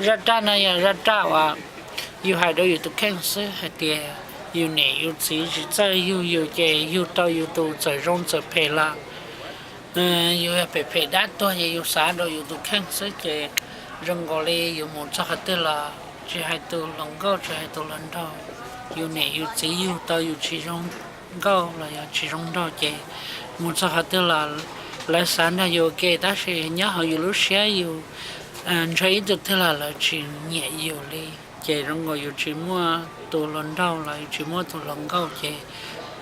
Zaj raj no yog zaj raj uas yus hais rau yus tus kheej xwb hais tias yus niam yus txiv tsis txawj yug yus ces yug tau yus tus txawm zoo txawm phem los yus phem phem dab tuag ces yus xav rau yus tus kheej xwb ces zoo nkaus li yus mus txog qhov twg los tsis hais tus hluas nkauj tsis hais tus hluas nraug, yus niam yus txiv yug tau yus tsis zoo nkauj los yog tsis zoo nraug ces mus txog qhov twg los lawv xav nrog yus ua ke tab sis nyob hauv yus lub siab yus ntshaw ib tug twg los lawv tsis nyiam yus li. Ces zoo nkaus yus tsis muaj tus hluas nraug los yus tsis muaj tus hluas nkauj ces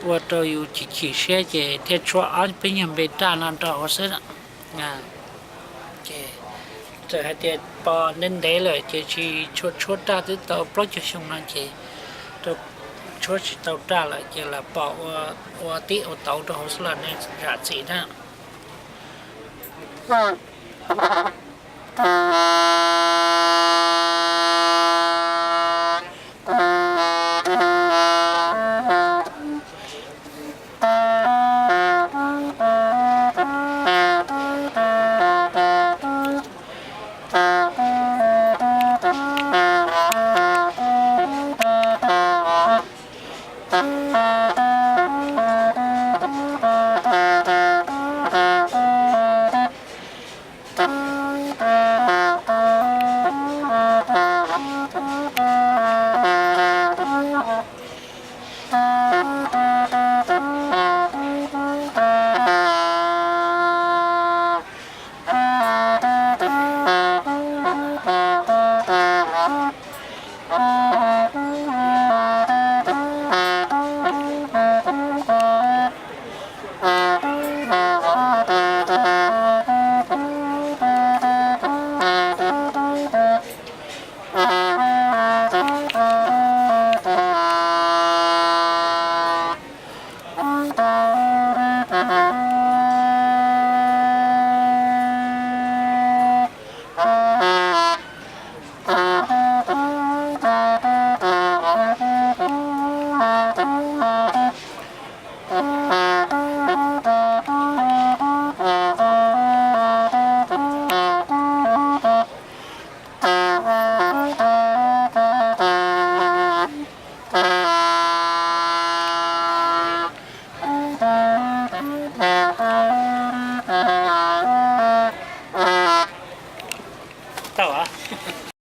ua rau yus chim chim siab ces thiaj tshuab ob peb nyuag npe raj no rau hauv xwb. Ces txawm hais tias pom ntev ntev lawm ces tsis tshua tshuab raj twb tau plaub caug xyoo no ces rau tshuab tsis tau raj lawm ces lam pom ua tib ua tauv rau hauv xwb los nej zam txim na.